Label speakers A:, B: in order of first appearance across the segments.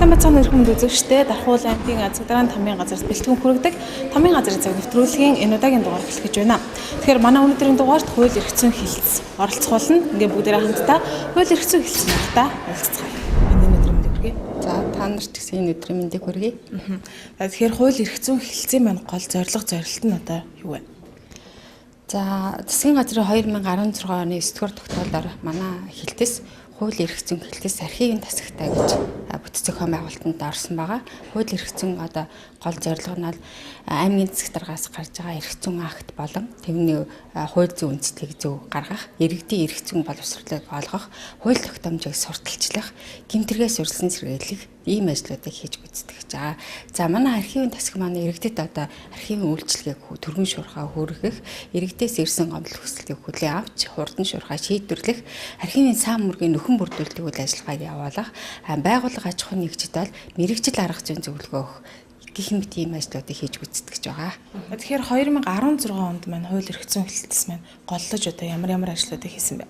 A: Сайн байцгаана уу хүнд үзэгчдээ Дархуул аймгийн Азгадран тамийн газарт бэлтгэн хүргэдэг тамийн газрын цаг нэвтрүүлгийн энэ удаагийн дугаар эхлэх гэж байна. Тэгэхээр манай өнөөдрийн дугаарт хууль эрх зүйн хэлц оролцуулна. Ингээ бүгдээрээ хамтдаа хууль эрх зүйн хэлц нартай уулзцгаая. Энэ өдрийн мэндийг хүргэе.
B: За та нарт гэсэн энэ өдрийн мэндийг хүргэе.
A: За тэгэхээр хууль эрх зүйн хэлцийн маань гол зорилго зорилт нь одоо юу вэ?
B: За засгийн газрын 2016 оны 9 дугаар тогтоолоор манай хэлтэс хууль эрх зүйн хэлтэс архивын тасагтай гэж бүтц зохион байгуулалтанд орсон байгаа. Хууль эрх зүйн одоо гол зорилго нь бол аймгийн засаг даргаас гарч байгаа эрх зүйн акт болон тэрний хууль зүйн үндэслэлийг зөв гаргах, иргэдийн эрх зүйн боловсролыг олгох, хууль тогтоомжийг сурталчлах, гэмтэргээс урьдчилан сэргийлэх ийм ажлуудыг хийж гүйцэтгэж байгаа. За манай архивын тасаг маань иргэдэд одоо архивын үйлчилгээг түргэн шуурхаа хүргэх, иргэдээс ирсэн гомдол хүсэлтийг хүлээн авч хурдан шуурхаа шийдвэрлэх, архивын сан мөргийн нөхөн бүрдүүлдэг үйл ажиллагааг явуулах, байгууллага аж ахуйн нэгжид бол мэргэжил арга зүйн зөвлөгөө өгөх гэх мэт ийм ажлуудыг хийж гүйцэтгэж байгаа.
A: Тэгэхээр 2016 онд маань хууль эрх зүйн хэлтэс маань голлож одоо ямар ямар ажлуудыг хийсэн бэ?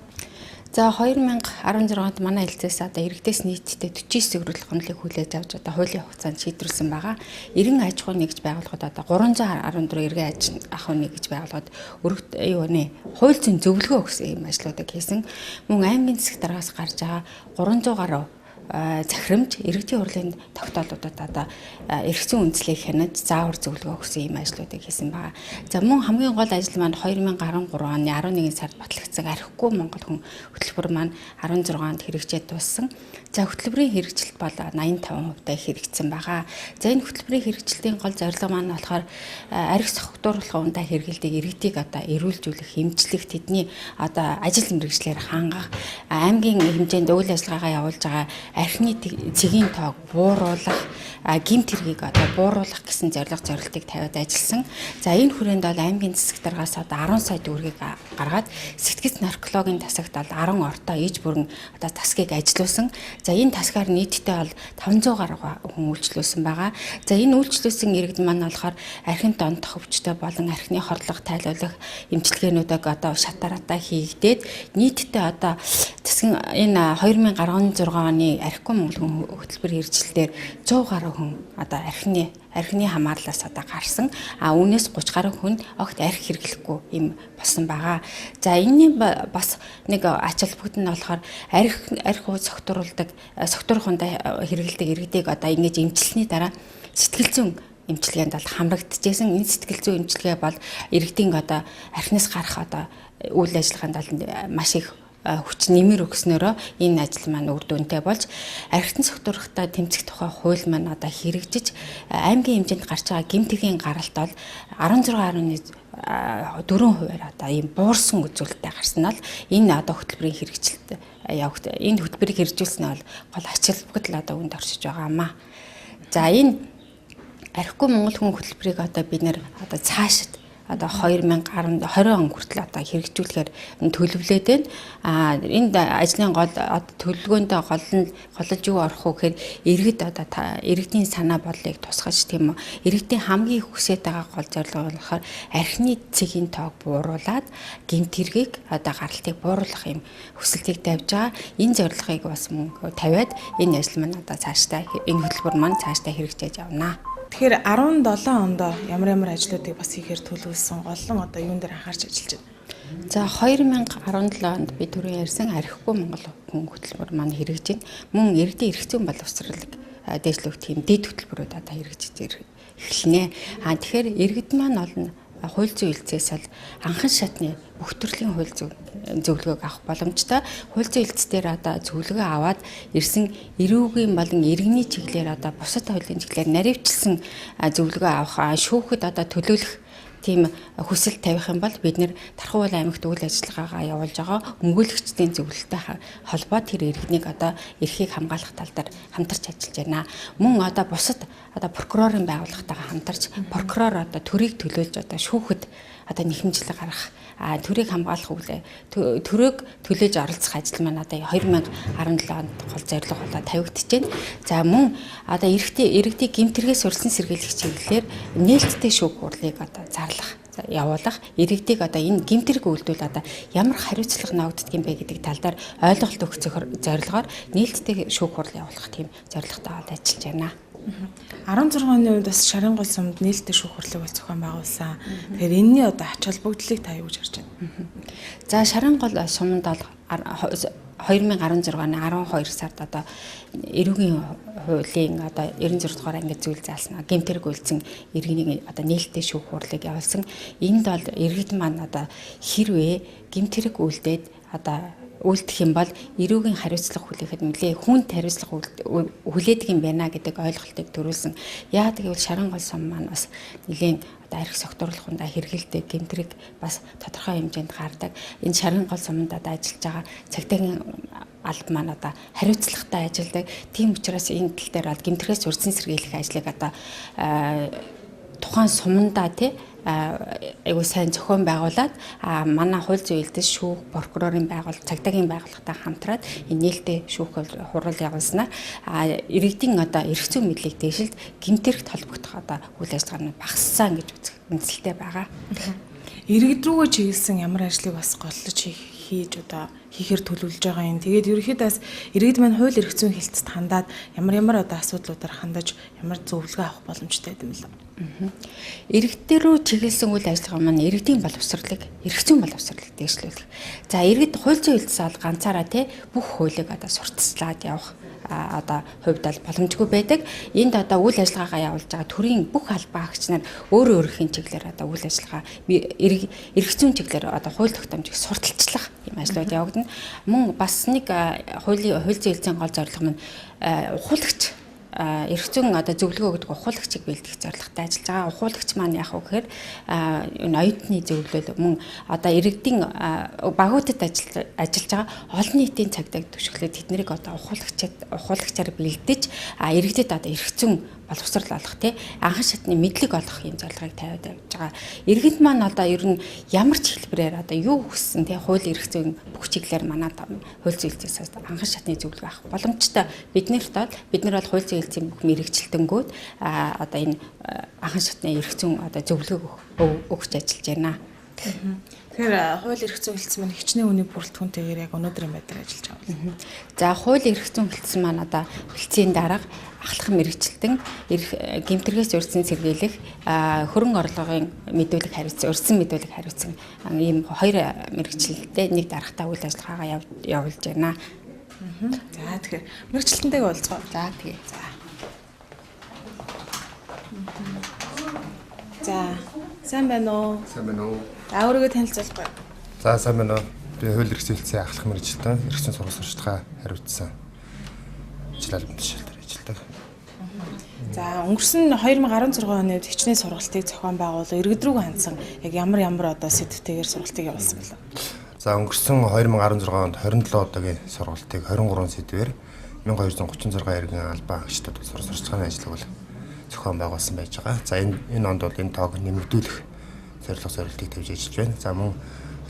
B: За 2016 онд манай хэлцээс одоо иргэдээс нийтдээ 49 төгрөг гомдлыг хүлээж авч одоо хуулийн хугацаанд шийдвэрлсэн байгаа. 90 аж ахуйн нэгж байгууллагад одоо 314 иргэн аж ахуйн нэгж байгууллагад өргөт юу нэ хууль зүйн зөвлөгөө өгсөн ийм ажлуудыг хийсэн. Мөн аймгийн засаг даргаас гарч байгаа 300 гаруй захирамж иргэдийн хурлын тогтоолуудад одоо эрх зүйн үндслийг хянаж заавар зөвлөгөө өгсөн ийм ажлуудыг хийсэн байгаа. За мөн хамгийн гол ажил маань 2013 оны 11 сард батлагдсан архигүй Монгол хүн хөтөлбөр маань 16 онд хэрэгжээд дууссан. За хөтөлбөрийн хэрэгжилт бол 85% та хэрэгжсэн байгаа. За энэ хөтөлбөрийн хэрэгжилтийн гол зорилго маань болохоор арх согтууруулах ундаа хэрэглэдэг иргэдийг одоо эрүүлжүүлэх, эмчлэх, тэдний одоо ажил мэргэжлээр хангах, аймгийн хэмжээнд үйл ажиллагаагаа явуулж байгаа архины цэгийн тоог бууруулах, гэмт хэргийг одоо бууруулах гэсэн зорилго зорилтыг тавиад ажилласан. За энэ хүрээнд бол аймгийн засаг даргаас одоо 10 сая төгрөгийг гаргаад сэтгэц наркологийн тасагт бол 10 ортой иж бүрэн одоо тасгийг ажилуулсан. За энэ тасгаар нийтдээ бол 500 гаруй хүн үйлчлүүлсэн байгаа. За энэ үйлчлүүлсэн иргэд маань болохоор архинд донтох өвчтөй болон архины хорлого тайлуулах эмчилгээнүүдийг одоо шатааратаа хийгдээд нийтдээ одоо засгийн энэ 2016 оны архигүй Монгол хүн хөтөлбөр хэрэгжилтээр 100 гаруй хүн одоо архины хамаарлаас одоо гарсан. А үүнээс 30 гаруй хүн огт арх хэрэглэхгүй юм болсон байгаа. За энэний бас нэг ач холбогдол нь болохоор арх уу согтууруулдаг, согтуурхундаа хэрэглэдэг иргэдийг одоо ингэж эмчилсэний дараа сэтгэл зүйн эмчилгээнд бол хамрагдчихсэн. Энэ сэтгэл зүйн эмчилгээ бол иргэдийн одоо архинаас гарах одоо үйл ажиллагаанд бол маш их хүч нэмэр өгснөөрөө энэ ажил маань үр дүнтэй болж архитан согтуурахтай тэмцэх тухай хууль маань одоо хэрэгжиж аймгийн хэмжээнд гарч байгаа гэмтгэхийн гаралт бол 16.4% одоо ийм буурсан үзүүлэлттэй гарсан нь бол энэ одоо хөтөлбөрийн хэрэгжилт явагд энэ хөтөлбөрийг хэрэгжүүлсэн нь бол гол ач холбогдол одоо үүнд оршиж байгаа маа. За энэ архигүй Монгол хүн хөтөлбөрийг одоо бид нэр одоо цаашид одоо 2010 20 он хүртэл одоо хэрэгжүүлэхээр төлөвлөд байна. А энд ажлын гол төлөвлөгөөндөө гол нь голж юу орох вэ гэхээр иргэд одоо иргэдийн санаа бодлыг тусгаж тийм үү иргэдийн хамгийн хүсэж байгаа гол зорилго нь болохоор архины цэгийн тоог бууруулад гэмт хэргийг одоо гаралтыг бууруулах юм хүсэлтийг тавьж байгаа. Энэ зорилгыг бас мөн тавиад энэ ажил маань одоо цаашдаа энэ хөтөлбөр маань цаашдаа хэрэгжиж явна.
A: Тэгэхээр 17 онд ямар ямар ажлуудыг бас хийхээр төлөвлөсөн, голлон одоо юун дээр анхаарч ажиллаж байна?
B: За 2017 онд би түрүү ярьсан архигүй Монгол хүн хөтөлбөр маань хэрэгжиж байна. Мөн иргэдийн эрх зүйн боловсролыг дээшлэх тийм дэд хөтөлбөрүүд одоо хэрэгжиж эхэлнэ. А тэгэхээр иргэд маань бол хууль зүйн хэлцээс бол анхан шатны бүх төрлийн хууль зүйн зөвлөгөөг авах боломжтой. Хууль зүйн хэлц дээр одоо зөвлөгөө аваад ирсэн эрүүгийн болон иргэний чиглэлээр одоо бусад хуулийн чиглэлээр наривчлсан зөвлөгөө авах, шүүхэд одоо төлөөлөх тийм хүсэл тавих юм бол бид нэр Тархуул аймагт үйл ажиллагаагаа явуулж байгаа өмгөөлөгчдийн зөвлөлтөй холбоо тэр иргэнийг одоо эрхийг хамгаалах тал дээр хамтарч ажиллаж байна. Мөн одоо бусад одоо прокурорын байгууллагатайгаа хамтарч прокурор одоо төрийг төлөөлж одоо шүүхэд одоо нэхэмжлэг гаргах, төрийг хамгаалах үглээ төрөөг төлөөж оролцох ажил маань одоо 2017 онд гол зорилго болоо тавигдаж байна. За мөн одоо иргэдийг гэмт хэрэгээс урьдчилан сэргийлэх чиглэлээр нээлттэй шүүх хурлыг одоо зарлах. явуулах, иргэдийг одоо энэ гэмт хэрэг үйлдвэл одоо ямар хариуцлага ногддог юм бэ гэдэг тал дээр ойлголт өгөх зорилгоор нээлттэй шүүх хурал явуулах тийм зорилготой бол ажиллаж байна.
A: 16 оны үед бас Шарын гол сумд нээлттэй шүүх хурлыг бол зохион байгуулсан. Тэгэхээр энэний одоо ач холбогдлыг та юу гэж харж байна?
B: За, Шарын гол суманд бол 2016 оны 12 сард одоо эрүүгийн хуулийн одоо 96 дугаар ангид зүйл заасан гэмт хэрэг үйлдсэн иргэний одоо нээлттэй шүүх хурлыг явуулсан. Энд бол иргэд маань одоо хэрвээ гэмт хэрэг үйлдээд одоо үйлдэх юм бол эрүүгийн хариуцлага хүлээхэд нэлээ хүнд хариуцлага хүлээдэг юм байна гэдэг ойлголтыг төрүүлсэн. Яагаад гэвэл Шарын гол сум маань бас нэлээд одоо арх согтууруулах хэрэгэлдэг гэмт хэрэг бас тодорхой хэмжээнд гардаг. Энэ Шарын гол суманд одоо ажиллаж байгаа цагдаагийн алба маань одоо хариуцлагатай ажилладаг. Тийм учраас энэ тал дээр бол гэмт хэрэгээс урьдчилан сэргийлэх ажлыг одоо тухайн сумандаа тий айгуу сайн зохион байгуулад манай хууль зүйн элдэс шүүх, прокурорын байгууллага, цагдаагийн байгууллагатай хамтраад энэ нээлттэй шүүх хурал явуулснаар иргэдийн одоо эрх зүйн мэдлэг дэвшилт, гэмт хэрэгт холбогдох одоо үйл ажиллагаа нь багассан гэж үзэх үндсэлтэй байгаа.
A: Иргэд рүүгээ чиглэсэн ямар ажлыг бас голлож хийж одоо хийхээр төлөвлөж байгаа юм. Тэгээд ерөнхийдөө бас иргэд маань хууль эрх зүйн хэлтсэд хандаад ямар ямар одоо асуудлуудаар хандаж ямар зөвлөгөө авах боломжтой юм бэ?
B: Иргэд рүү чиглэсэн үйл ажиллагаа маань иргэдийн боловсролыг, эрх зүйн боловсролыг дэвшлүүлэх. За, иргэд хууль зүйн хэлтс бол ганцаараа тий бүх хуулийг одоо сурталчлаад явах одоо хувьд бол боломжгүй байдаг. Энд одоо үйл ажиллагаагаа явуулж байгаа төрийн бүх албан хаагч нар өөрөө өөрхийн чиглэлээр одоо үйл ажиллагаа эрх зүйн чиглэлээр одоо хууль тогтоомжийг сурталчлах юм ажлууд явагдана. Мөн бас нэг хуулийн хууль зүйн хэлтсийн гол зорилго нь ухуулагч, эрх зүйн одоо зөвлөгөө өгдөг ухуулагчийг бэлтгэх зорилготой ажиллаж байгаа. Ухуулагч маань яах вэ гэхээр энэ оюутны зөвлөл мөн одоо иргэдийн багуудад ажиллаж байгаа олон нийтийн цагдаад түшиглээд тэднийг одоо ухуулагчаар бэлдэж иргэдэд одоо эрх зүйн боловсрол олох тий анхан шатны мэдлэг олох юм зорилгыг тавиад явж байгаа. Иргэд маань одоо ер нь ямар ч хэлбэрээр одоо юу хүссэн тий хууль эрх зүйн бүх чиглэлээр манай хууль зүйн хэлтсээс анхан шатны зөвлөгөө авах боломжтой. Биднэрт бол бид нар бол хууль зүйн хэлтсийн бүх мэрэгчлэлтэнгүүд одоо энэ анхан шатны эрх зүйн одоо зөвлөгөө өгч ажиллаж байна.
A: Тэгэхээр хууль эрх зүйн хэлтс маань хичнээн хүний бүрэлдэхүүнтэйгээр яг өнөөдрийн байдлаар ажиллаж байгаа юм.
B: За, хууль эрх зүйн хэлтс маань одоо хэлтсийн дарга, ахлах мэрэгчлэлтэн, гэмт хэрэгээс урьдчилан сэргийлэх, хөрөнгө орлогын мэдүүлэг хариуцсан, урьдчилан мэдүүлэг хариуцсан ийм хоёр мэрэгчлэлтэй нэг даргатай үйл ажиллагаагаа явуулж байна.
A: За, тэгэхээр мэрэгчлэлтэнтэйг уулзгаа.
B: За, тэгээ.
A: За, сайн байна уу?
C: Сайн байна уу?
A: За, өөрийгөө танилцуулахгүй.
C: За, сайн байна уу? Би хууль эрх зүйн хэлтсийн ахлах мэрэгчлэлтэн, эрх зүйн сургалт сурчлагаа хариуцсан ажил албан тушаал дээр ажилладаг.
A: За, өнгөрсөн 2016 оны үед хичнээн сургалтыг зохион байгуулав. Иргэд рүү хандсан яг ямар ямар одоо сэдвтэйгээр сургалтыг явуулсан бэлээ?
C: За, өнгөрсөн 2016 онд 27 удаагийн сургалтыг 23 сэдвээр 1236 иргэн албан хаагчдад сурчлагын ажлыг бол зохион байгуулсан байж байгаа. За, энэ онд бол энэ тоог нэмэгдүүлэх зорилго зорилтыг тавьж ажиллаж байна. За, мөн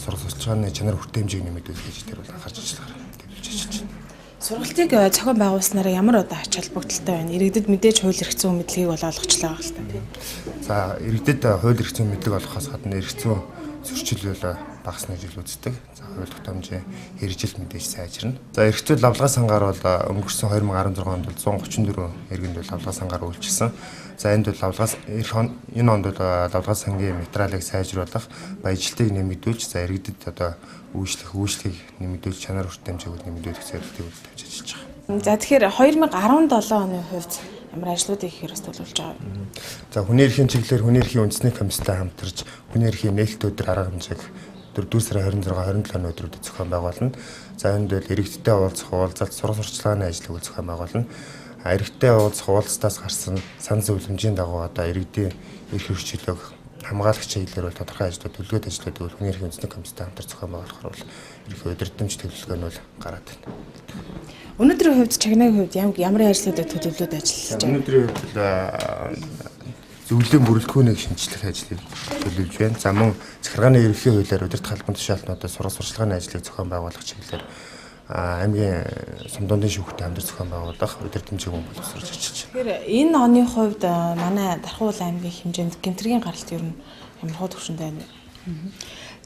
C: сургалтын чанар хүртээмжийг нэмэгдүүлэх гэж тэр бол анхаарч ажиллахаар төлөвлөж ажиллаж байна.
A: Сургалтыг зохион байгуулснараа ямар одоо ач холбогдолтой байна? Иргэдэд мэдээж хууль эрх зүйн мэдлэгийг бол олгочлаа байгаа л та тийм.
C: За, иргэдэд хууль эрх зүйн мэдлэг олгохоос гадна эрх зүйн зөрчил бол багасна гэж үздэг. За, хууль тогтоомжийн хэрэгжил мэдээж сайжирна. За, эрх зүйн лавлгаа сангаар бол өнгөрсөн 2016 онд бол 134 иргэнд бол лавлгаа сангаар үйлчилсэн. За, энд бол лавлгаас энэ онд бол лавлгаа сангийн материалыг сайжруулах, баяжилтыг нэмэгдүүлж, за иргэдэд одоо үйлчлэх нэмэгдүүлж, чанар хүртээмжийг нэмэгдүүлэх зорилтыг тавьж ажиллаж байгаа.
A: За, тэгэхээр 2017 оны хувьд ямар ажлуудыг хийхээр бас төлөвлөж байгаа вэ?
C: За, хүний эрхийн чиглэлээр хүний эрхийн үндэсний комисстай хамтарч хүний эрхийн нээлттэй өдөр арга хэмжээг 4 сарын 26, 27 өдрүүдэд зохион байгуулна. За, энд бол иргэдтэй уулзах, уулзалт, сургал сурчлагын ажлыг зохион байгуулна. Иргэдтэй уулзах уулзалтаас гарсан санал зөвлөмжийн дагуу одоо иргэдийн эрх хэрэгчлөөг хамгаалах чиглэлээр бол тодорхой ажлууд, төлөвлөгөөт ажлуудыг бол хүний эрхийн үндэсний комисстай хамтарч зохион байгуулахаар бол ерөнхий удирдамж төлөвлөгөө нь бол гараад байна.
A: Өнөөдрийн хувьд чагнагийн хувьд ямар ажлуудыг төлөвлөд ажиллаж байна?
C: Өнөөдрийн хувьд зөвлөлийн бүрэлдэхүүнийг шинжлэх ажлыг төлөвлөж байна. За, мөн захиргааны ерөнхий хуулиар удирдах албан тушаалтнуудад сургал сурчлагын ажлыг зохион байгуулах чиглэлээр аймгийн сумдундын шүүхтэй хамтарч зохион байгуулах удирдамжийг мөн боловсруулж ажиллаж байна.
A: Тэгэхээр энэ оны хувьд манай Дархуул аймгийн хэмжээнд гэмт хэргийн гаралт ер нь Ямар хуу төвшөнд байна вэ?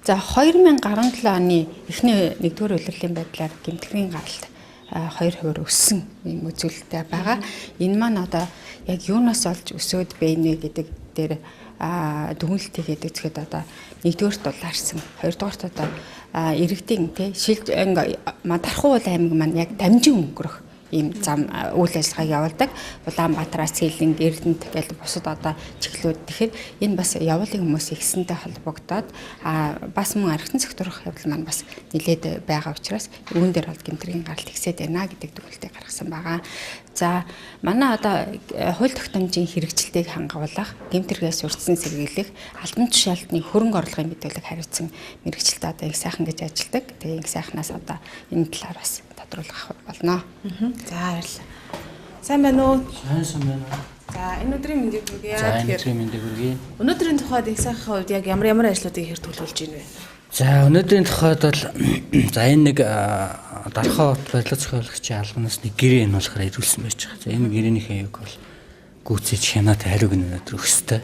B: За 2017 оны эхний нэгдүгээр улирлын байдлаар гэмтэргийн гаралт 2% өссөн юм үзүүлэлттэй байгаа. Энэ маань одоо яг юунаас олж өсөөд бэ нэ гэдэг дээр дүгнэлт хийгээд үзэхэд одоо нэгдүгээрт дулаарсан, хоёрдугаарт одоо иргэдийн тий шилж Дархуул аймаг маань яг дамжин өнгөрөх ийм зам үйл ажиллагааг явуулдаг. Улаанбаатараас Цэлэнг, Эрдэнэт гэл бусад одоо чиглэлүүд. Тэгэхээр энэ бас явуулын хүмүүс ихсэнтэй холбогдоод бас мөн архитан сектурах явдал маань бас нэлээд байгаа учраас үүн дээр бол гэмтэргийн гаралт ихсээд байна гэдэг дүгнэлтийг гаргасан байгаа. За манай одоо хууль тогтоомжийн хэрэгжилтийг хангуулах, гэмтэргээс урьдчилан сэргийлэх, албан тушаалтны хөрөнгө оруулалтын мэдүүлэг хариуцсан мэргэжилтээ одоо их сайхан гэж ажилладаг. Тэгээ их сайхнаас одоо энэ талаар бас тодруулах болно.
A: За баярлалаа. Сайн байна уу?
D: Сайн байна уу?
A: За энэ өдрийн мэндийг хүргье.
D: За энэ өдрийн мэндийг хүргье.
A: Өнөөдрийн тухайд их сайхан хувьд яг ямар ажлуудыг хэр төлөвлөж байна вэ?
D: За өнөөдрийн тухайд бол за энэ нэг Дархан хот барилга зохиолагчийн албанаас нэг гэрээ энэ болохоор ирүүлсэн байж байгаа. За энэ гэрээнийхээ юг бол гүйцээж хянаад хариуг нь өнөөдөр өгөх ёстой.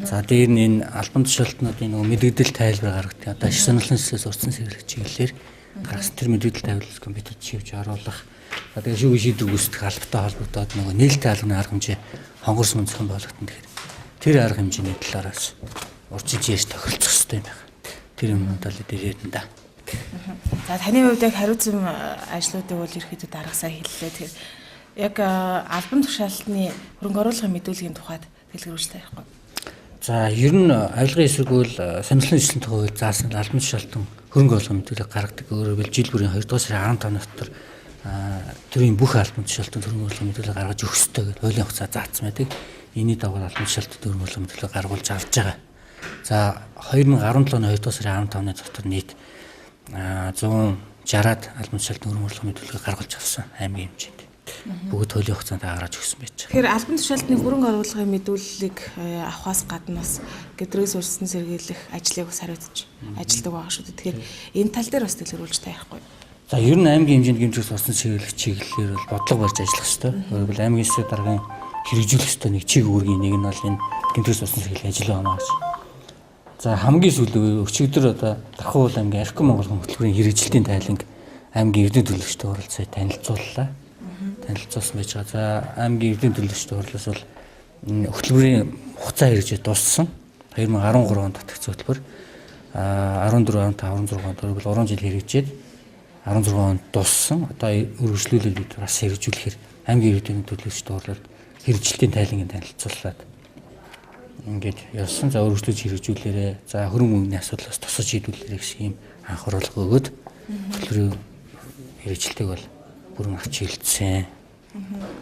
D: За дээр нь энэ албан тушаалтнуудын нөгөө мэдэгдэл тайлбар гаргадаг. Одоо их сонирхлын зүсээс урьдчилан сэргийлэх чиглэлээр гаргасан тэр мэдэгдэл тайлбарлах компьютер чивж оруулах. За тэгээ шүүх шийдвэр гүйцэтгэх албатай холбогдоод нөгөө нээлттэй албаны арга хэмжээ хонгорс мөн зохион байгуулагдана. Тэгэхээр тэр арга хэмжээний талаараас урьдчилж ярьж тохиролцох хэрэгтэй юм байна. Тэр юмнуудаа л дээр ярина да.
A: За таны хувьд яг хариуцсан ажлуудыг бол ерөөхдөө даргасаа хэллээ. Тэгэхээр яг албан тушаалтны хөрөнгө оруулалтын мэдүүлгийн тухайд дэлгэрүүлж тарихгүй.
D: За ер нь авилгын эсрэг бол сонирхлын зүйн тухай хууль заасан албан тушаалтан хөрөнгө оруулалтын мэдүүлэг гаргадаг. Өөрөөр хэлбэл жил бүрийн 2 дугаар сарын 15-ны дотор төрийн бүх албан тушаалтан хөрөнгө оруулалтын мэдүүлэг гаргаж өгөх ёстой гэж хуулийн хугацаа заасан байдаг. Энэний дагуу албан тушаалтан хөрөнгө оруулалтын мэдүүлэг гаргуулж авч байгаа. За 2017 оны 2 дугаар сарын 15-ны дотор нийт 160-аад албан тушаалтан хөрөнгө оруулалтын мэдүүлэг гаргуулж авсан аймгийн хэмжээнд. Бүгд хуулийн хугацаанд гаргаж өгсөн байж байгаа.
A: Тэгэхээр албан тушаалтны хөрөнгө оруулалтын мэдүүллийг авахаас гадна бас гэдрээс урьдчилан сэргийлэх ажлыг бас хариуцж ажилладаг байгаа шүү дээ. Тэгэхээр энэ тал дээр бас дэлгэрүүлж тарихгүй.
D: За ер нь аймгийн хэмжээнд гэмтрээс урьдчилан сэргийлэх чиглэлээр бол бодлого барьж ажиллах ёстой. Өөрөөр хэлбэл аймгийн засаг даргын хэрэгжүүлэх ёстой нэг чиг үүргийн нэг нь бол энэ гэмтрээс урьдчилан сэргийлэх ажил байна гэж. За хамгийн сүүлийн өчигдөр одоо Дархуул аймгийн Архи Монгол хөтөлбөрийн хэрэгжилтийн тайланг аймгийн эрдэнэ төлөөлөгчтэй хуралцаа танилцууллаа. Танилцуулсан байж байгаа. За аймгийн эрдэнэ төлөөлөгчтэй хурлаас бол хөтөлбөрийн хугацаа хэрэгжиж дууссан. 2013 онд татгцсан хөтөлбөр 14, 15, 16 онд өөрөөр 3 жил хэрэгжээд 16 онд дууссан. Одоо өргөжлүүлээд бид бас хэрэгжүүлэхээр аймгийн эрдэнэ төлөөлөгчтэй хурлаад хэрэгжилтийн тайлангийг танилцууллаа. Ингээд явсан. За өргөжлөж хэрэгжүүлээрэ. За хөрөнгө мөнгөний асуудлаас тусаж шийдвэрлээрэй гэсэн ийм анхааруулга өгөөд хөтөлбөрийн хэрэгжилтийг бол бүрэн авч хилцсэн.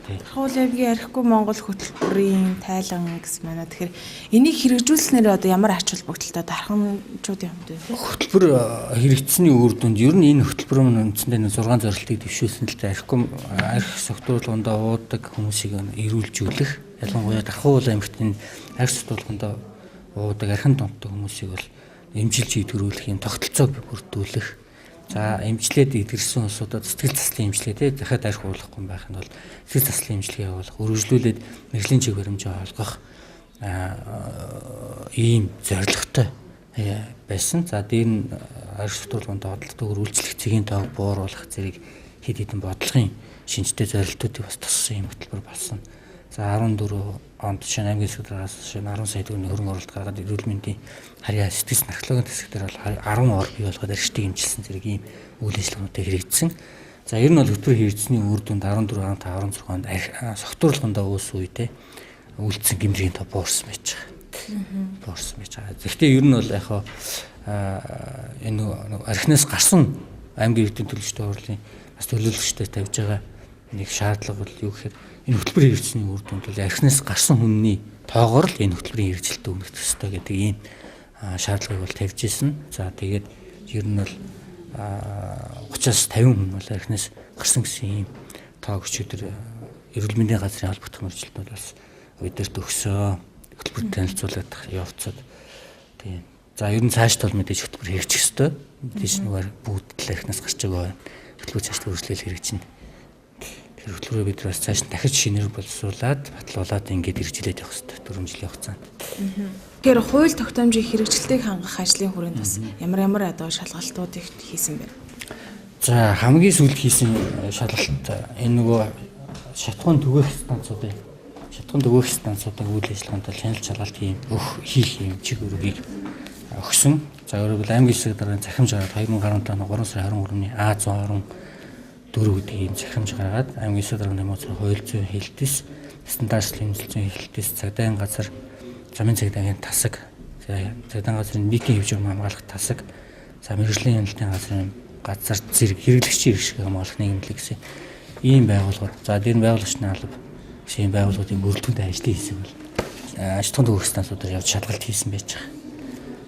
A: Дархуул аймгийн Архигүй Монгол хөтөлбөрийн тайлан гэсэн байна. Тэгэхээр энийг хэрэгжүүлснээр одоо ямар ач холбогдолтой дарханчуудын хувьд вэ?
D: Хөтөлбөр хэрэгжсэний үр дүнд ер нь энэ хөтөлбөр нь үндсэндээ 6 зорилтыг дэвшүүлсэн л дээ. Архигүй арх согтуулгандаа уудаг хүмүүсийг эрүүлжүүлэх, ялангуяа Дархуул аймагт энэ арх согтуулгандаа уудаг, архин донтдог хүмүүсийг бол эмчилж эдгэрүүлэх юм тогтолцоог бүрдүүлэх. За эмчлээд эдгэрсэн улсуудад сэтгэл заслын эмчилгээ те дахиад арх уулахгүй байх нь бол сэтгэл заслын эмчилгээ явуулах, өргөжлүүлээд мэргэжлийн чиг баримжаа олгох ийм зорилготой байсан. За дээр нь арх согтуулганд бодлоготойгоор үйлчлэх цэгийн тоог бууруулах зэрэг хэд хэдэн бодлогын шинжтэй зорилтуудыг бас туссан юм хөтөлбөр болсон. За 14 онд жишээ нь аймгийн засаг даргаас жишээ нь 10 сая төгрөгийн хөрөнгө оруулалт гаргаад эрүүл мэндийн харьяа сэтгэл наркологийн хэсэг дээр бол 10 ор бий болгоод арчтыг эмчилсэн зэрэг ийм үйл ажиллагаануудыг хэрэгжсэн. За ер нь бол хөтөлбөр хэрэгжсэний үр дүнд 14, 15, 16 онд согтуурлогондоо үүс үедээ үлдсэн гэмтрийн тоо буурсан байж байгаа. Буурсан байж байгаа. Гэхдээ ер нь бол яг энэ архинаас гарсан аймгийн эрдэнэ төлөвчтэй хурлын бас төлөөлөгчтэй тавьж байгаа нэг шаардлага бол юу гэхээр энэ хөтөлбөрийн хэрэгжсэний үр дүнд бол архинаас гарсан хүний тоогоор л энэ хөтөлбөрийн хэрэгжилтээ өмнөх ёстой гэдэг ийм шаардлагыг бол тавьж исэн. За тэгээд ер нь бол 30-аас 50 хүн бол архинаас гарсан гэсэн ийм тоог өчигдөр эрүүл мэндийн газрын холбогдох мөрчлөлтүүд бас бидэрт өгсөө. Хөтөлбөр танилцуулаад явцад тийм. За ер нь цааш тул мэдээж хөтөлбөр хэрэгжих ёстой. Мэдээж нүгээр бүгд л архинаас гарч байгаа байна. Хөтөлбөр цааш үргэлжлэл хэрэгжинэ. Тэр хөтөлбөрөө бид бас цааш нь дахиж шинээр боловсруулад, батлуулаад ингээд хэрэгжүүлээд явах хэрэгтэй 4 жилийн хугацаанд.
A: Тэгэхээр хууль тогтоомжийн хэрэгжилтийг хангах ажлын хүрээнд бас ямар ямар одоо шалгалтуудыг хийсэн бэ?
D: За, хамгийн сүүлд хийсэн шалгалт энэ нөгөө шатхуун түгээх станцуудын үйл ажиллагаанд хяналт шалгалт хийх юм чиг өрөгийг өгсөн. За, өөрөөр хэлбэл аймгийн засаг даргын захирамж гаргаад 2017 оны 3 сарын 23-ны А114 гэдэг ийм захирамж гаргаад аймгийн засаг даргын нэмэлт хууль зүйн хэлтэс, стандарт хэмнэлт зүйн хэлтэс, цагдаагийн газар, замын цагдаагийн тасаг, цагдаагийн газрын нийтийн хэв журам хамгаалах тасаг, за мэргэжлийн хяналтын газрын газар зэрэг хэрэглэгчийн эрх ашиг хамгаалах нийгэмлэг гэсэн ийм байгууллагууд, за дээр нь байгуулагчны алба гэсэн ийм байгууллагуудын бүрэлдэхүүнтэй ажлын хэсэг бол аж ахуйн төгөөх станцуудаар явж шалгалт хийсэн байж байгаа.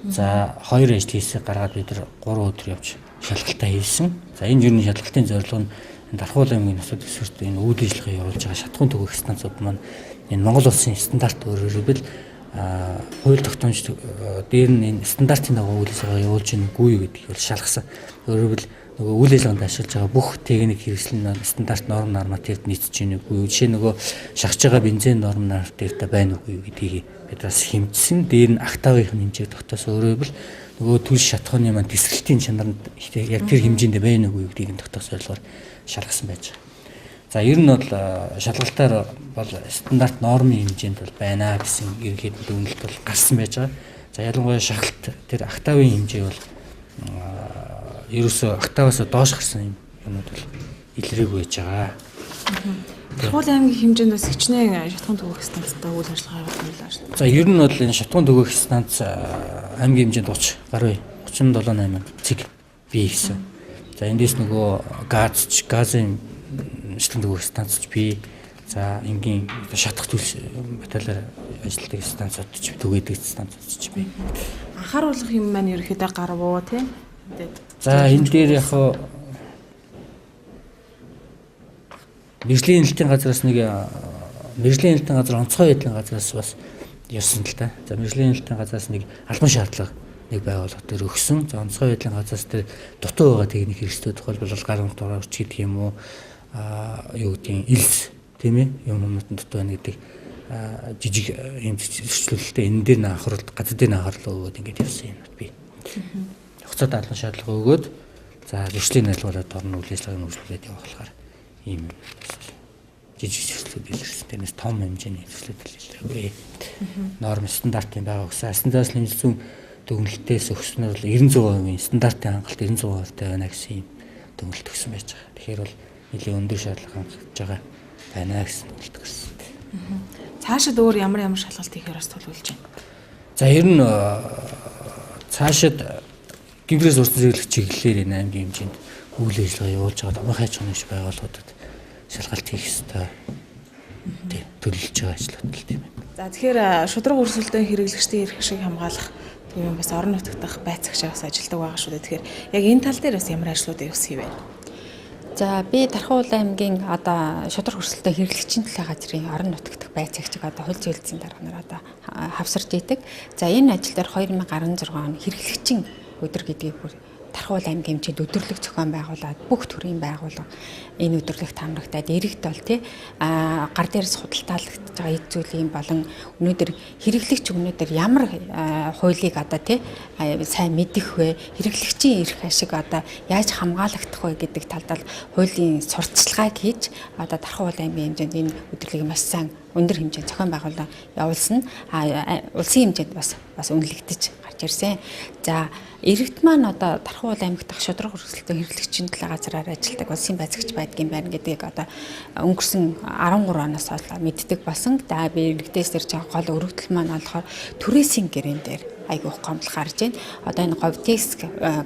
D: За, 2 ажил хэсэг гаргаад бид нар 3 өдөр явж шалгалтаа хийсэн. За, энэ юуны шалгалтын зорилго нь Дархуул аймгийн нусад төсвөрт энэ үйл ажиллагаа явуулж байгаа шатхуун төгөөх станцууд маань энэ Монгол улсын стандарт, өөрөөр хэлбэл хууль тогтоомж дээр нь энэ стандартын дагуу үйл ажиллагаа явуулж байна үгүй юу гэдгийг бол шалгасан. Өөрөөр хэлбэл нөгөө үйл ажиллагаанд ашиглаж байгаа бүх техник хэрэгсэл нь стандарт норм нормативд нийцэж байна үгүй юу? Жишээ нөгөө шахаж байгаа бензин норм нормативтай байна үгүй юу гэдгийг бид бас хэмжсэн. Дээр нь октавын хэмжээг тогтоосон. Өөрөөр хэлбэл нөгөө түлш шатхууны маань тесрэлтийн чанар нь яг тэр хэмжээнд байна үгүй юу гэдгийг нь тогтоосон зорилгоор шалгасан байж байгаа. За, ер нь бол шалгалтаар бол стандарт нормын хэмжээнд бол байна гэсэн ерөнхийдөө дүгнэлт бол гарсан байж байгаа. За, ялангуяа шахалт тэр октавын хэмжээ бол ерөөсөө октаваас доош гарсан юмнууд бол илрээгүй байж байгаа.
A: Дархуул аймгийн хэмжээнд бас хичнээн шатхуун түгээх станцтай үйл ажиллагаа явуулсан шүү дээ.
D: За, ер нь бол энэ шатхуун түгээх станц аймгийн хэмжээнд 30 гаруй 37.8 цэг бий гэсэн. За, эндээс нөгөө газын шатхуун түгээх станцч бий. За, энгийн шатах төлс материалаар ажилладаг станцууд ч түгээдэг станцууд ч бий.
A: Анхааруулах юм маань ерөнхийдөө гарав уу тий?
D: За, энэ дээр яг мэргэжлийн хяналтын газраас нэг мэргэжлийн хяналтын газар онцгой байдлын газраас бас явсан л та. За, мэргэжлийн хяналтын газраас нэг албан шаардлага нэг байгууллага дээр өгсөн. За, онцгой байдлын газраас тэр дутуу байгаа техник хэрэгслүүд тухайлбал гар унтаараа өрч гэдэг юм уу, юу гэдгийг элс тийм ээ юм хүмүүстэн дутуу байна гэдэг жижиг юм зөрчлөлттэй энэ дээр нь анхаарал газар дээр нь анхаарал өгөөд ингээд явсан юм би. Хугацаад албан шаардлага өгөөд за зөрчлийн найруулгалаад орно үйл ажиллагааг үргэлжлүүлээд явах болохоор ийм жижиг зөрчлүүд илэрсэн. Тэрнээс том хэмжээний зөрчлүүд илэрээгүй. Норм стандартын байгаа гэсэн. Стандарт хэмжсэн дүгнэлтээс өгснөр бол 96% стандартын хангалт 96% байна гэсэн юм дүгнэлт өгсөн байж байгаа. Тэгэхээр бол нэлээд өндөр шаардлага хангаж байгаа байна гэсэн дүгнэлт гарсан.
A: Цаашид өөр ямар ямар шалгалт хийхээр бас төлөвлөж байна?
D: За, ер нь цаашид гинфрээс урьдчилан зэрэглэх чиглэлээр энэ аймгийн хэмжээнд үйл ажиллагаа явуулж байгаа томоохон аж ахуйн нэгж байгууллагуудад шалгалт хийх ёстой. Тий, төлөвлөж байгаа ажлууд л тийм ээ.
A: За, тэгэхээр шударга өрсөлдөөн хэрэглэгчдийн эрх ашиг хамгаалах төвийн бас орон нутгад байцаагчаа бас ажилладаг байгаа шүү дээ. Тэгэхээр яг энэ тал дээр бас ямар ажлуудыг бас хийвэ?
B: За, би Дархуул аймгийн одоо шударга өрсөлдөөн хэрэглэгчийн төлөө газрын орон нутгад байцаагчиг одоо хууль зүйн дарга нар одоо хавсарч идэг. За, энэ ажил дээр 2016 он хэрэглэгчийн өдөр гэдгийг бүр Дархуул аймгийн хэмжээнд өдөрлөг зохион байгуулад бүх төрлийн байгууллага энэ өдөрлөгт хамрагдаад иргэд бол тий гар дээрс худалдаалагдж байгаа эд зүйлийн болон өнөөдөр хэрэглэгч өнөөдөр ямар хуулийг одоо тий сайн мэдэх вэ, хэрэглэгчийн эрх ашиг одоо яаж хамгаалагдах вэ гэдэг талд хуулийн сурталчилгааг хийж одоо Дархуул аймгийн хэмжээнд энэ өдөрлөгийг маш сайн өндөр хэмжээнд зохион байгуулалт явуулсан. Улсын хэмжээнд бас үнэлэгдэж гарч ирсэн. За, иргэд маань одоо Дархуул аймагт дах шударга өрсөлдөөн хэрэглэгчийн төлөө газраар ажилладаг улсын байцаагч байдгийн байна гэдгийг одоо өнгөрсөн 13 оноос хойш мэддэг болсон. За, би иргэдээс ирж байгаа гол өргөдөл маань болохоор түрээсийн гэрээн дээр айгүйх гомдол гарч байна. Одоо энэ Говьтекс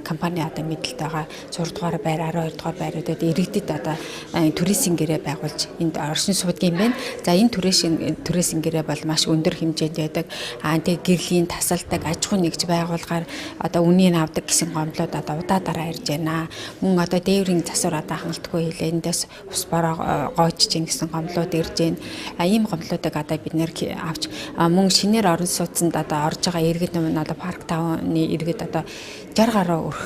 B: компани одоо мэдлэлд байгаа 6 дугаар байр, 12 дугаар байруудад иргэдэд одоо түрээсийн гэрээ байгуулж энд оршин суудаг юм байна. За, энэ түрээсийн гэрээ бол маш өндөр хэмжээнд байдаг. Тэгээ гэрлийн тасалдаг, аж ахуй нэгж байгуулгаар одоо үнийг авдаг гэсэн гомдлууд одоо удаа дараа ирж байна. Мөн одоо дээврийн засвар одоо хангалтгүй хэлээ. Эндээс ус бороо гоожж гин гэсэн гомдлууд ирж байна. Ийм гомдлуудыг одоо бид нэр авч мөн шинээр орон сууцнд одоо орж байгаа иргэд одоо парк тавны иргэд одоо 60 гаруй өрх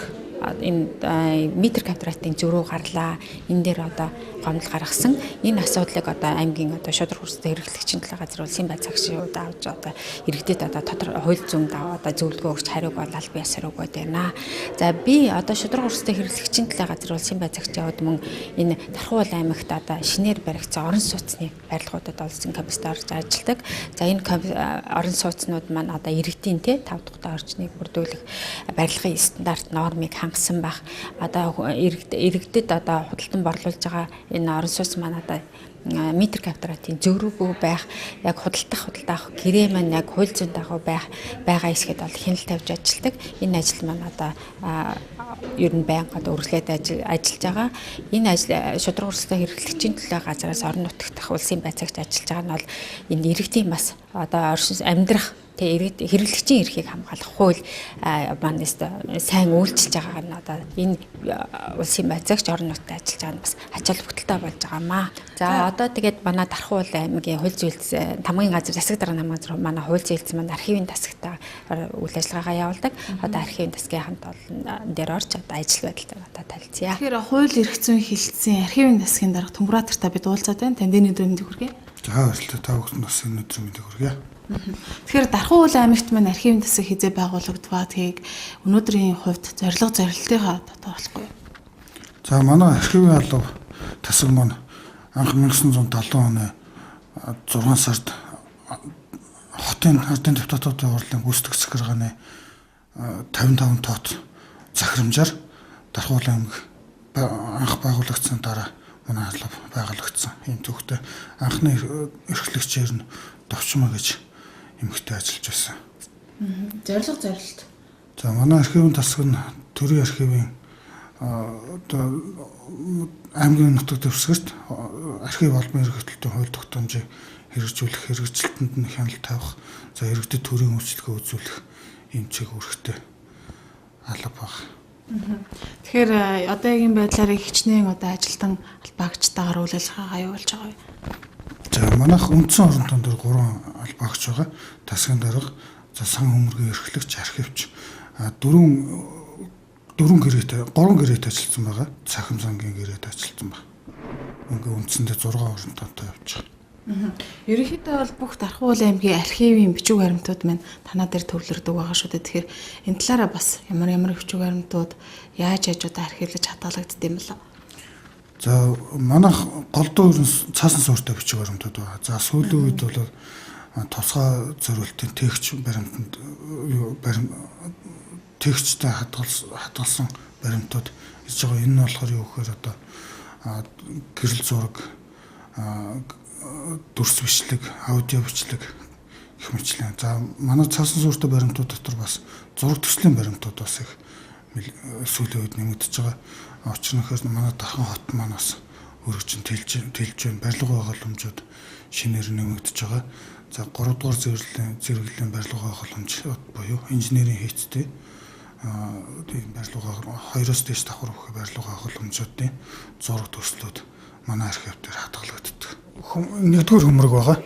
B: Энэ метр квадратын зөрүү гарлаа. Энэ дээр одоо гомдол гаргасан. Энэ асуудлыг одоо аймгийн одоо шударга өрсөлдөөн хэрэглэгчийн төлөө газар улсын бай цагшиуд авч одоо иргэдэд одоо тодорхой хууль зүйн дагуу одоо зөвлөгөө өгч хариуг бол аль бие ёсоор өгөөд байна. За би одоо шударга өрсөлдөөн хэрэглэгчийн төлөө газар улсын бай цагчийн хувьд мөн энэ Дархуул аймагт одоо шинээр баригдсан орон сууцны барилгуудад улсын комиссд орж ажилладаг. За энэ орон сууцнууд маань одоо иргэдийн те 5 дахь орчныг бүрдүүлэх барилгын стандарт нормыг хангасан байх. Одоо иргэдэд одоо худалдан борлуулж байгаа энэ орон сууц маань одоо метр квадратын зөрүүгүй байх, яг худалдах худалдаах гэрээ маань яг хууль зүйн дагуу байх байгаа эсэхэд бол хяналт тавьж ажилладаг. Энэ ажил маань одоо ер нь байнга одоо үргэлжлээд ажиллаж байгаа. Энэ ажил шударга өрсөлдөөн хэрэглэгчийн төлөө газараас орон нутагт дах улсын байцаагч ажиллаж байгаа нь бол энэ иргэдийн бас одоо оршин амьдрах тэгээ иргэд хэрэглэгчийн эрхийг хамгаалах хууль маань сайн үйлчилж байгаа нь одоо энэ улсын байцаагч орон нутгад ажиллаж байгаа нь бас ач холбогдолтой болж байгаа маа. За одоо тэгээд манай Дархуул аймгийн хууль зүйн тамгын газар засаг даргын намын газар манай хууль зүйн маань архивын тасагтай үйл ажиллагаагаа явуулдаг. Одоо архивын тасгийн хамт олон дээр орж одоо ажил байдалтай одоо танилцъя.
A: Тэгэхээр хууль эрх зүйн хилцсэн архивын тасгийн дарга Түмбратартай бид уулзаад байна. Танд энэ өдрийн мэндийг хүргэе.
E: За баярлалаа. Та бүхэнд бас энэ өдрийн мэндийг хүргэе.
A: Тэгэхээр Дархуул аймагт маань архивын тасаг хизээ байгуулагдваа. Тгийг өнөөдрийн хувьд зорилго зорилтынхаа тодорхойлохгүй.
E: За манай архивын алба тасаг маань анх 1970 оны 6 сард хотын ардын депутатуудын хурлын гүйцэтгэх захиргааны 55 тоот захирамжаар Дархуул аймаг анх байгуулагдсан дараа манай алба байгуулагдсан юм төвхтэй. Анхны эрхлэгчээр нь Довчмаа гэж эмэгтэй ажиллаж байсан.
A: Зорилго зорилт.
E: За манай архивын тасаг нь төрийн архивын одоо аймгийн нутаг дэвсгэрт архив албан эрхлэлтийн хууль тогтоомжийг хэрэгжүүлэх, хэрэгжилтэнд нь хяналт тавих, за иргэдэд төрийн үйлчилгээ үзүүлэх ийм чиг үүрэгтэй алба баг.
A: Тэгэхээр одоогийн байдлаар хичнээн одоо ажилтан албаагчтайгаар үйл ажиллагаагаа явуулж байгаа юм.
E: За манайх үндсэн орон тон дээр 3 албаагч байгаа. Тасгийн дарга, за сан хөмргийн эрхлэгч, архивч. Дөрвөн гэрээтэй, 3 гэрээтэй ажилласан байгаа. Цахим сангийн гэрээтэй ажилласан байна. Ингээ үндсэндээ 6 орон тонтой явж байгаа.
A: Ерөнхийдөө бол бүх Дархуул аймгийн архивын бичиг баримтууд маань танаа дээр төвлөрдөг байгаа шүү дээ. Тэгэхээр энэ талаараа бас ямар ямар бичиг баримтууд яаж яаж одоо архивлаж хадгалагддаг юм бэ?
E: За манайх голдуу ер нь цаасан суурьтай бичиг баримтууд байгаа. За сүүлийн үед бол тусгай зориултын тэгч баримтанд тэгчтэй хадгалсан баримтууд ирж байгаа. Энэ нь болохоор юу гэхээр одоо гэрэл зураг, дүрс бичлэг, аудио бичлэг гэх мэтлэн. За манай цаасан суурьтай баримтууд дотор бас зураг төслийн баримтууд бас их сүүлийн үед нэмэгдэж байгаа. Учир нь гэхээр манай Дархан хот маань бас өргөжин тэлж байна. Барилга байгууламжууд шинээр нэмэгдэж байгаа. За 3 дугаар зэрэглэлийн барилга байгууламжууд буюу инженерийн хийцтэй тийм барилга 2-оос дээш давхар бүхий барилга байгууламжуудын зураг төслүүд манай архив дээр хадгалагддаг. Нэгдүгээр хөмрөг байгаа.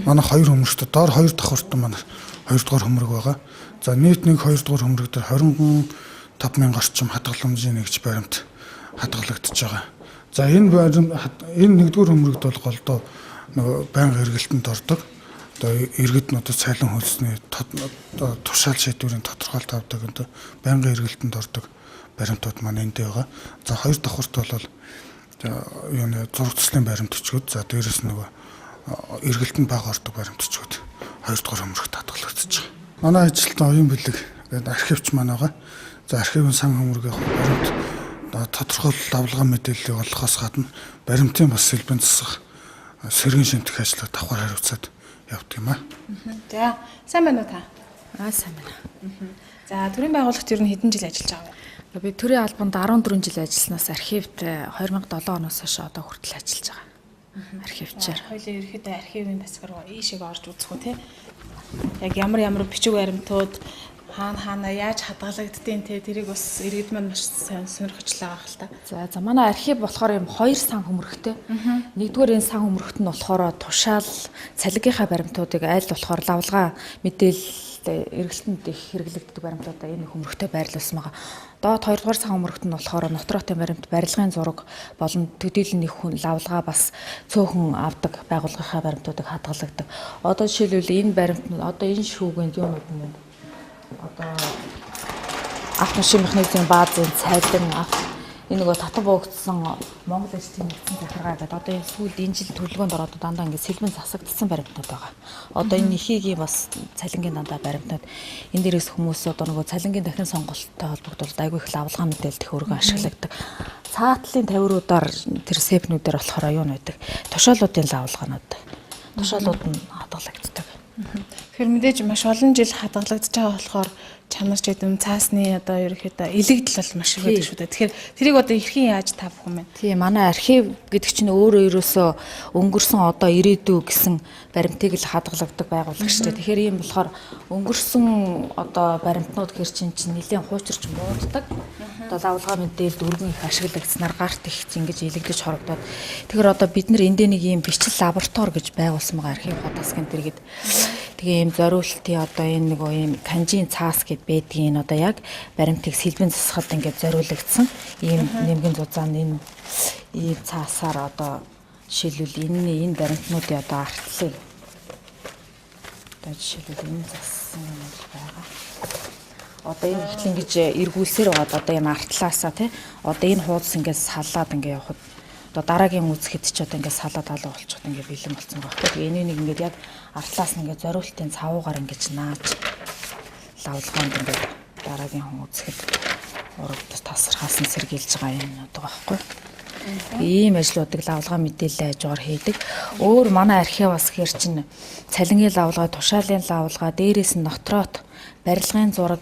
E: Манай хоёр хөмрөгтэй доор хоёр давхарт манай хоёрдугаар хөмрөг байгаа. За нийт нэг хоёрдугаар хөмрөг дээр 25 мянга орчим хадгаламжийн нэгж баримт хадгалагдаж байгаа. За энэ баримт энэ нэгдүгээр хөмрөгд бол голдуу нөгөө байнга эргэлтэнд ордог. Одоо иргэд нь одоо цайлан хөлсний тушаал шийдвэрийн тодорхойлт авдаг энэ байнгын эргэлтэнд ордог баримтууд маань энд байгаа. За хоёр давхарт бол юуны зураг төслийн баримт өчгөд, за дээрэс нөгөө эргэлтэнд бага ордог баримт өчгөд хоёрдугаар хөмрөгт хадгалагдаж байгаа. Манай ажилтан оюун бэлэг гэдэг архивч маань байгаа. За архивын сан хөмрөгийн баримт тодорхойлолт авлага мэдээллийг олгохоос гадна баримтын бас сэлбэн засах сэргэн шимтэх ажлаа давхар хариуцаад явдаг юм аа.
A: За сайн байна уу та?
F: Аа сайн байна.
A: За төрийн байгууллагт ер нь хэдэн жил ажиллаж байгаа вэ?
F: Би төрийн албанд 14 жил ажилласнаас архивт 2007 оноос хойш одоо хүртэл ажиллаж байгаа. Архивчаар.
A: Хоёлын ерөнхийдөө архивын тасаг руу ийшээ орж үзэх үү те. Яг ямар ямар бичиг баримтууд Хаана хаана яаж хадгалагддیں۔ Те тэрийг бас иргэд маань маш сайн сонирхож л байгаа хэл та.
F: За манай архив болохоор юм хоёр сан хөмрөгтэй. Нэгдүгээр энэ сан хөмрөгт нь болохоор тушаал цалингийнхаа баримтуудыг аль болохоор лавлгаа мэдээлэл эргэлтэнд их хэрэглэгддэг баримтуудаа энэ хөмрөгтэй байрлуулсан байгаа. Доод хоёрдугаар сан хөмрөгт нь болохоор нотротын баримт, барилгын зураг болон төдийлөн нэг хүн лавлгаа бас цөөхөн авдаг байгууллагынхаа баримтуудыг хадгалагддаг. Одоо жишээлбэл энэ баримт нь одоо энэ шүүгэнд юунууд нь вэ? Одоо автомашин механизмын баазын цайлан энэ нөгөө татан буугдсан Монгол ажлын нэгдсэн захиргаа гэдэг одоо энэ сүүлд энэ жил төлөвлөгөөнд ороод дандаа ингээд сэлбэн засагдсан баримтнууд байгаа. Одоо энэ нэхийгийн бас цалингийн дандаа баримтнууд энэ дээрээс хүмүүс одоо нөгөө цалингийн дахин сонголттой холбогдвол айгүй их лавлгаа мэдээлэл их өргөн ашигладаг. Цаатлын тавиуруудаар тэр сепнүүдээр болохоор юу нэдэг тушаалуудын лавлгаанууд. Тушаалууд нь хадгалагддаг.
A: Тэгэхээр мэдээж маш олон жил хадгалагдаж байгаа болохоор чанар ч гэдэм цаасны одоо ерөнхийдөө илэгдэл бол маш их байдаг шүү дээ. Тэгэхээр тэрийг одоо хэрхэн яаж та бүхэн мэн?
F: Тийм, манай архив гэдэг чинь өөрөө ерөөсөө өнгөрсөн одоо ирээдүй гэсэн баримтыг л хадгалагддаг байгууллага шүү дээ. Тэгэхээр ийм болохоор өнгөрсөн одоо баримтнууд гэр чинь нэлээд хуучирч мууддаг. Одоо лавлгаа мэдээлэлд өргөн их ашиглагдсанаар гарт их ингэж илэгдэж хорогдоод. Тэгэхээр одоо бид нар эндээ нэг ийм бичил лаборатори гэж байгуулсан байгаа архив хотасгийн дэргэд. Тэгээ ийм зориултын одоо энэ нөгөө ийм канжийн цаас гэд байдгийн энэ одоо яг баримтыг сэлбэн засахад ингээд зориулагдсан ийм нэмгэн зузаан энэ ийм цаасаар одоо жишээлбэл энэний энэ баримтнуудын одоо артлыг одоо жишээлбэл энэ зассан юм бол байгаа. Одоо энэ ихтэл ингэж эргүүлсээр байгаад одоо энэ артлаасаа тий одоо энэ хуудас ингээд салаад ингээд явхад одоо дараагийн үзэхэд ч одоо ингээд салаад алга болчиход ингээд бэлэн болсон байгаа байхгүй. Тэгээ энийг ингээд яг артлаас нь ингээд зориултын цавуугаар ингээд нааж лавлгаанд ингээд дараагийн хүн үзэхэд урагд тасархаас нь сэргийлж байгаа юм байгаа байхгүй. Ийм ажлуудыг лавлгаа мэдээлэл хажуугаар хийдэг. Өөр манай архив бас хэр чинь цалингийн лавлгаа, тушаалын лавлгаа, дээрээс нь нотрот, барилгын зураг,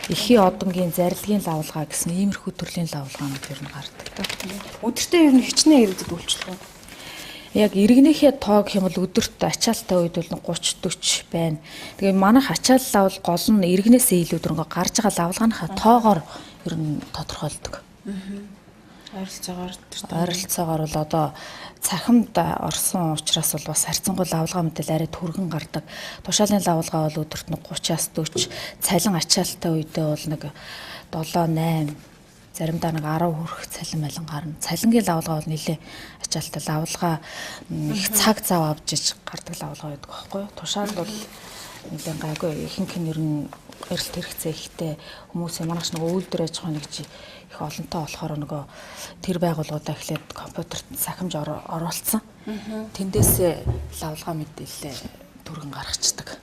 F: эхийн одонгийн зарилгын лавлгаа гэсэн иймэрхүү төрлийн лавлгаанууд ер нь гардаг та.
A: Өдөртөө ер нь хичнээн иргэдэд үйлчлэх үү?
F: Яг иргэнийхээ тоо гэх юм бол өдөрт ачаалттай үед бол 30 40 байна. Тэгээ манайх ачааллаа бол гол нь иргэнээсээ илүү дөрөнгө гарч байгаа лавлгааныхаа тоогоор ер нь тодорхойлдог.
A: Ойролцоогоор
F: ойролцоогоор бол одоо цахимд орсон учраас бол бас харьцангуй лавлгаа мэтэл арай түргэн гардаг. Тушаалын лавлгаа бол өдөрт нь 30-аас 40, цалин ачаалттай үедээ бол нэг 7 8, заримдаа нэг 10 хүрэх цалин малин гарна. Цалингийн лавлгаа бол нэлээ ачаалттай лавлгаа их цаг зав авч иж гардаг лавлгаа байдаг байхгүй юу? Тушаал бол нэлээ гайгүй. Ихэнх нь ер нь эрэлт хэрэгцээ ихтэй хүмүүсийн манайч нөгөө үйлдвэр аж ахуйн нэг их олонтой болохоор нөгөө тэр байгууллагуудаа эхлээд компьютерт сахимж оруулсан. Тэндээсээ лавлгаа мэдээлэлээ түргэн гаргацдаг.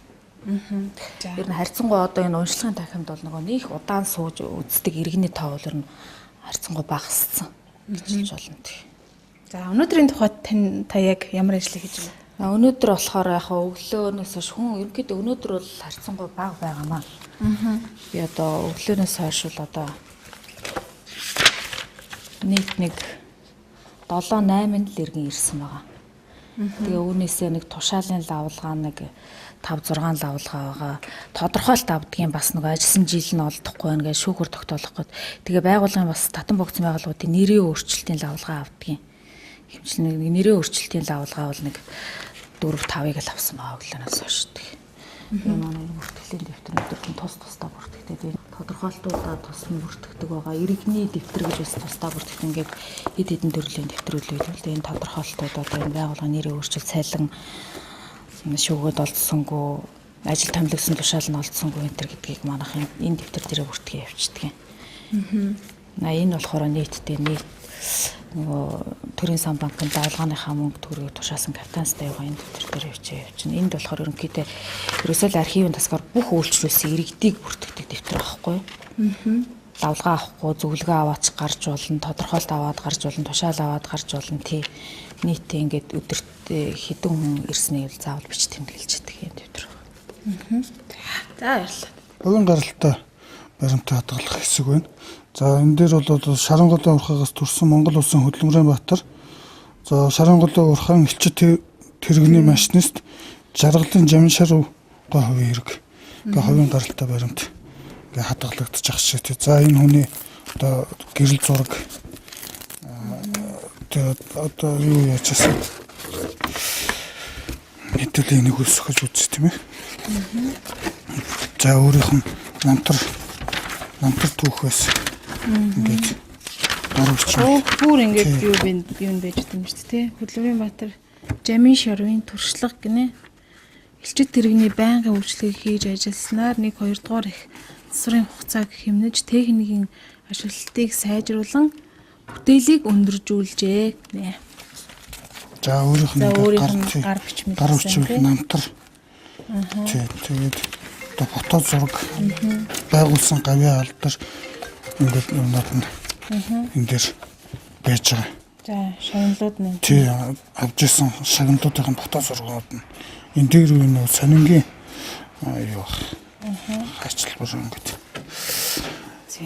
F: Ер нь харьцангуй одоо энэ уншлагын танхимд бол нөгөө нэг удаан сууж үздэг иргэний тоо бол ер нь харьцангуй багассан гэж хэлж болно.
A: За өнөөдрийн тухайд та яг ямар ажлыг хийж байна?
F: Өнөөдөр болохоор яг өглөөнөөс хойш хүн ерөнхийдөө өнөөдөр бол харьцангуй бага байгаамаа. Би одоо өглөөнөөс хойш бол одоо нийт нэг 7 8 л иргэн ирсэн байгаа. Тэгээ үүнээсээ нэг тушаалын лавлгаа нэг 5 6 лавлгаа байгаа. Тодорхойлт авдгийн бас нэг ажилласан жил нь олдохгүй байна гэж шүүхөр тогтоолох гээд. Тэгээ байгууллагын бас татан богцсон байгууллагуудын нэрийн өөрчлөлтийн лавлгаа авдгийн. Хэмжил нэг нэрийн өөрчлөлтийн лавлгаа бол нэг 4 5-ыг л авсан байгаа өглөөнөөс хойш. Тэгээ манай бүртгэлийн дэвтэр өдөртөн тус тусдаа бүртгэдэг. Тодорхойлтуудаа тусам бүртгэдэг байгаа. Иргэний дэвтэр гэж бас тусдаа бүртгэдэг. Ингээд хэд хэдэн төрлийн дэвтрүүд л байл. Тэгээ энэ тодорхойлтууд одоо энэ байгууллагын нэрийн өөрчлөлт, цалин шүүгөөд олдсонгүй, ажил томилогдсон тушаал нь олдсонгүй энэ төр гэдгийг манайх энэ дэвтэр дээрээ бүртгэе явчихдаг юм. Энэ болохоор нийтдээ нийт нөгөө төрийн сан банкны давлгааныхаа мөнгө төгрөгийг тушаасан капитанстай байгаа энэ дэвтэр дээр явчихна. Энд болохоор ерөнхийдөө ерөөсөө л архивын тасгаар бүх үйлчлүүлсэн иргэдийг бүртгэдэг дэвтэр байхгүй юу? Лавлгаа авахгүй, зөвлөгөө аваач гарч болно, тодорхойлт аваад гарч болно, тушаал аваад гарч болно. Тий. Нийтдээ ингээд өдөрт хэдэн хүн ирснийг л заавал бич тэмдэглэж идэг юм дэвтэр байна.
A: За баярлалаа.
E: Богино гаралтай баримтаа хадгалах хэсэг байна. За энэ дээр бол Шаранголын урхаагаас төрсэн Монгол улсын хөдөлмөрийн баатар. За Шаранголын урхаан элчит тэрэгний машинист Жаргалын Жамшар гоо хувийн хэрэг. Ингээ хувийн гаралтай баримт ингээ хадгалагдчих шиг тий. За энэ хүний одоо гэрэл зураг тэгээд одоо юу яачаасан хэдүүлээ энийг өсгөж үзье тийм ээ. За өөрийнх нь намтар түүхээс ингээд гар бичмэл.
A: Бүр ингээд юу бэ юм байж юм шүү дээ тий. Хөдөлмөрийн Баатар Жамин шорвын туршлага гинэ. Элчит тэрэгний байнгын үйлчлэгийг хийж ажилласнаар 1 2 дугаар их засварын хугацааг хэмнэж техникийн ашиглалтыг сайжруулан бүтээлийг өндөржүүлжээ гинэ.
E: За өөрийнх нь
A: гар бичмэл.
E: Гар бичмэл намтар. Тий, тэгээд одоо фото зураг байгуулсан гавьяа алдар ингээд юмнууд нь энэ дээр байж байгаа.
A: За шагналууд нь.
E: Тий, авч ирсэн шагналуудын фото зургууд нь энэ дээр үе нөө сонингийн юу ах. Хачлбар ингээд.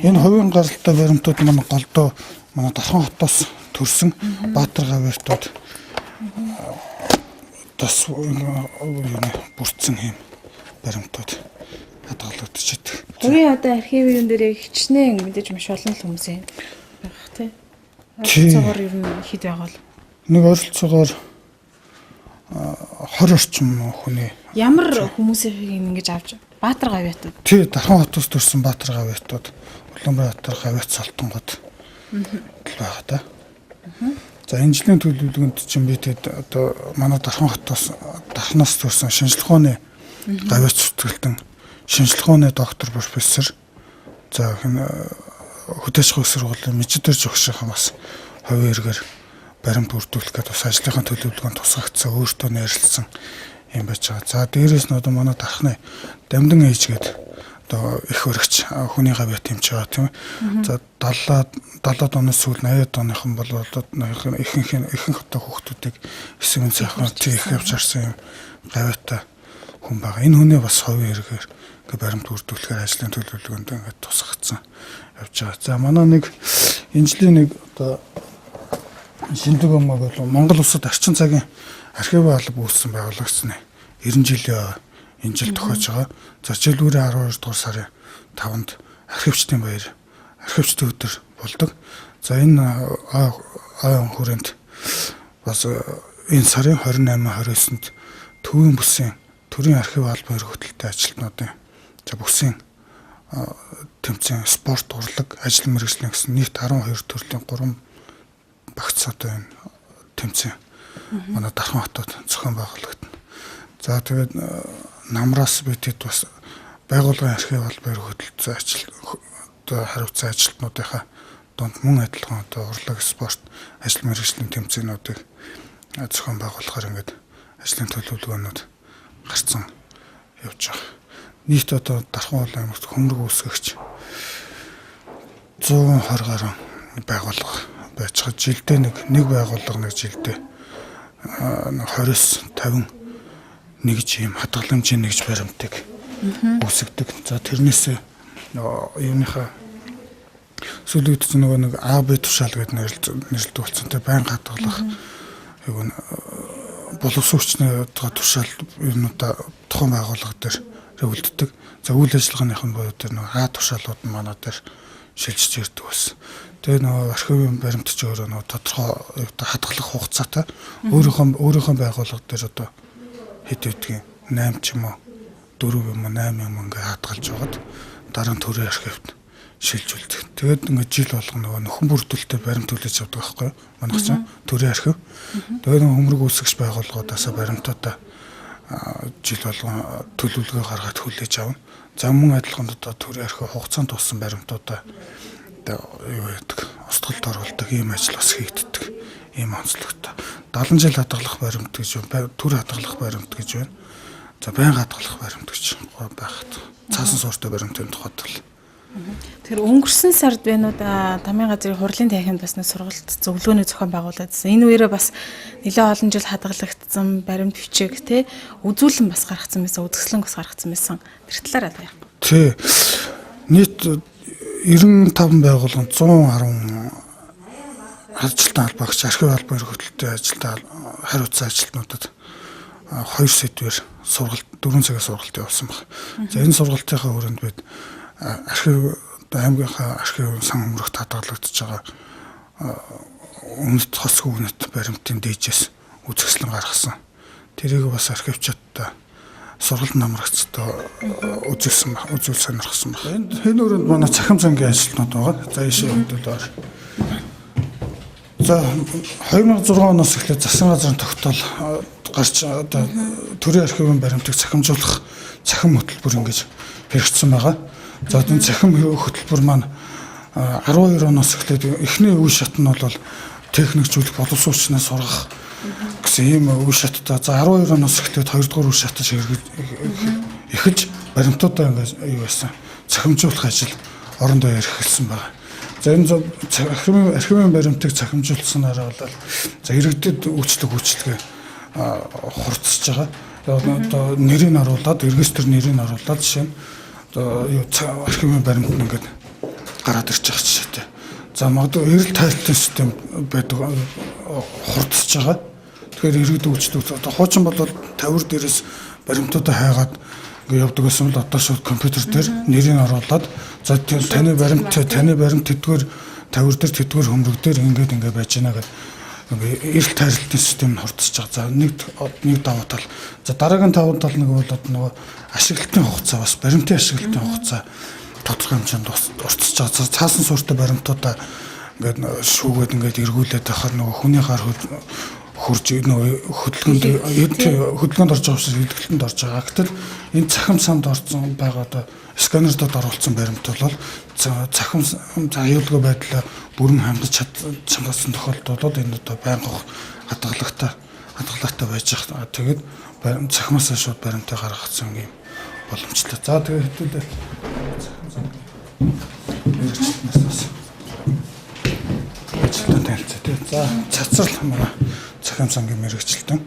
E: Энэ хувийн гаралтай баримтууд маань голдоо манай Дархан хотоос төрсэн Баатар гавьяатууд тас бүрдсэн юм баримтууд хадгалагдчихэдэг.
A: Хувийн одоо архивын юм дээр яг хичнээн мэдээж маш олон л хүмүүс юм байх тий. Ойролцоогоор ер нь хэд байгаа бол?
E: Нэг ойролцоогоор 20 орчим хүний.
A: Ямар хүмүүсийг ингэж авч Баатар гавьяатууд?
E: Тий, Дархан хотоос төрсэн Баатар гавьяатууд, Улаанбаатар гавьяат Солтонгод байгаа да. За энэ жилийн төлөвлөгөөнд чинь би тэгэд одоо манай Дархан хотоос Дарханаас төрсэн шинжлэх ухааны гавьяат зүтгэлтэн шинжлэх ухааны доктор профессор за хөдөөж их сургуулийн мэдчилж өгшийнхэн бас хувийн эргээр баримт бүрдүүлэх гээд бас ажлынхаа төлөвлөгөөнд тусгагдсан өөртөө нэрлэлсэн юм байж байгаа. За дээрээс нь одоо манай Дархны Дамдан ээж гээд одоо их өргөч хүний гавьяат хэмж байгаа тийм ээ. За 70-аад оны сүүл 80-аад оныхон бол ихэнх одоо хүүхдүүдийг эсвэн сайхан их явж харсан юм гавьяатай хүн байгаа. Энэ хүнээ бас хувийн хэрэгээр ингээ баримт бүрдүүлэхээр ажлын төлөвлөгөөнд ингээд тусгагдсан явж байгаа. За манай нэг энэ жилийн нэг одоо шинэлэг өмг бол Монгол улсад орчин цагийн архивын алба үүссэн байгуулагчны 90 жилийн энэ жил тохиож байгаа. За жилүүрийн 12 дугаар сарын 5-нд архивчдын баяр, архивчдын өдөр болдог. За энэ ой хүрээнд бас энэ сарын 28 29-нд төвийн бүсийн төрийн архив албан эрхчлөлтэй ажилтнуудын за бүсийн тэмцээн спорт урлаг ажил мэргэжлийн гэсэн нийт 12 төрлийн 3 багц одоо энэ тэмцээн манай Дархан хотод зохион байгуулагдана. За тэгээд намраас би тэд бас байгууллагын архив албан эрхчлөлтэй ажил одоо хариуцсан ажилтнуудынхаа дунд мөн адилхан одоо урлаг спорт ажил мэргэжлийн тэмцээнүүдийг зохион байгуулахаар ингээд ажлын төлөвлөгөөнүүд гарцсан явж байгаа. Нийт одоо Дархан уул аймагт хөмрөг үүсгэгч 120 гаруй байгууллага байж байгаа. Жилдээ нэг байгууллага нэг жилдээ 20-с 50 нэгж ийм хадгаламжийн нэгж баримтыг үүсгдэг. За тэрнээс юуныхаа сүүлийн үед чинь нөгөө нэг А Б тушаал гэдэг нэрлэдэг болсон. Тэ байнга хадгалах юу боловсон хүчний тушаал юмнуудаа тухайн байгууллага дээр ревөлддөг. За үйл ажиллагааных нь буюу тэр нөгөө А тушаалууд нь манай дээр шилжиж ирдэг болсон. Тэгээ нөгөө архивын баримт ч өөрөө нөгөө тодорхой хадгалах хугацаатай өөрийнхөө байгууллага дээр одоо хэд гэдгийг 8 ч юм уу 4 юм уу 8 юм ингээ хадгалж байгаад дараа нь төрийн архивт шилжүүлдэг. Тэгээд ингээ жил болгоно нөгөө нөхөн бүрдүүлэлтээр баримт хүлээж авдаг байхгүй юу? Манайх чинь төрийн архив. Тэгээд нөгөө хөмрөг үүсгэж байгууллагуудаасаа баримтуудаа жил болгон төлөвлөгөө гаргаад хүлээж авна. За мөн адилхан одоо төрийн архив хугацаанд туссан баримтуудаа одоо юу яадаг, устгалд оруулдаг ийм ажил бас хийгддэг. Ийм онцлогтой. 70 жил хадгалах баримт гэж байна. Төр хадгалах баримт гэж байна. За байнга хадгалах баримт гэж байхад цаасан суурьтай баримтын тухайд бол.
A: Тэгэхээр өнгөрсөн сард байна уу да тамийн газрын хурлын тайханд бас нэг сургалт зөвлөгөөний зохион байгуулагдсан. Энэ үеэрээ бас нэлээд олон жил хадгалагдсан баримт бичиг те үзүүлэн бас гаргацсан байсан, үзэсгэлэн бас гаргацсан байсан. Тэр талаараа та ярих.
E: Тий. Нийт 95 байгууллагын 110 ажилтан албаагч архив албан эрхчлөлтэй ажилтан хариуцсан ажилтнуудад хоёр сэдвээр сургалт 4 цагийн сургалт явуулсан баг. За энэ сургалтынхаа хүрээнд бид Архив одоо аймгийнхаа архив сан хөмрөгт хадгалагдаж байгаа үнэт хосгүй үнэт баримтын дээжээс үзэсгэлэн гаргасан. Тэрийг бас архивчдад сургалт намрагчдад үзүүлсэн баг, үзүүл сонирхсон баг. Энд энэ өрөөнд манай цахим зангийн ажилтнууд байгаа. За ийшээ хөдөлөөр. За 2006 оноос эхлээд засгийн газрын тогтоол гарч одоо төрийн архивын баримтыг цахимжуулах цахим хөтөлбөр ингэж хэрэгжсэн байгаа. За энэ цахим хөтөлбөр маань 12 оноос эхлээд эхний үе шат нь бол техникжүүлэх боловсруучнаа сургах гэсэн ийм үе шаттай. За 12 оноос эхлээд 2 дугаар үе шатаж эхэлж баримтуудаа ингэж юу байсан. Цахимжуулах ажил орондоо эрхэлсэн байна. За энэ архивын баримтыг цахимжуулсанараа бол за иргэдэд үйлчлэг үйлчилгээ хурцсаж байгаа. Одоо нэрийг оруулаад регистр нэрийг оруулаад жишээ нь одоо юу архивын баримт нь ингээд гараад ирж байгаа жишээтэй. За магадгүй эрэлт тайлтын систем байдаг хурцсаж байгаа. Тэгэхээр иргэд үйлчлэг одоо хуучин бол тавир дээрээс баримтуудаа хайгаад ингээ явдаг гэсэн бол одоо шууд компьютер дээр нэрийг оруулаад за таны баримт тэдгээр тавир дээр тэдгээр хөмрөг дээр ингээд ингээ байж гинэ гэдэг ингээ эрэлт тайрлалтын систем нь хурцсаж байгаа. За нэг давуу тал. За дараагийн давуу тал нэг бол одоо нөгөө ашиглалтын хугацаа бас баримтын ашиглалтын хугацаа тодорхой хэмжээнд уртсаж байгаа. Цаасан суурьтай баримтуудаа ингээд шүүгээд ингээд эргүүлээд байхаар нөгөө хүний гар хурж нөгөө хөдөлгөөнд орж байгаа учраас илгэлтэнд орж байгаа. Гэтэл энэ цахим санд орсон байгаа одоо сканердод оруулсан баримт бол цахим аюулгүй байдлаа бүрэн хангаж чангасан тохиолдолд бол энэ одоо байнга хадгалагдаа байж байгаа. Тэгээд цахимаасаа шууд баримтаа гаргацсан юм боломжтой. За тэгээд хэвтүүлээ цахим санд мэргэжилтнээс бас ажилтан танилцаа тий. За цацрал манай цахим сангийн мэргэжилтэн.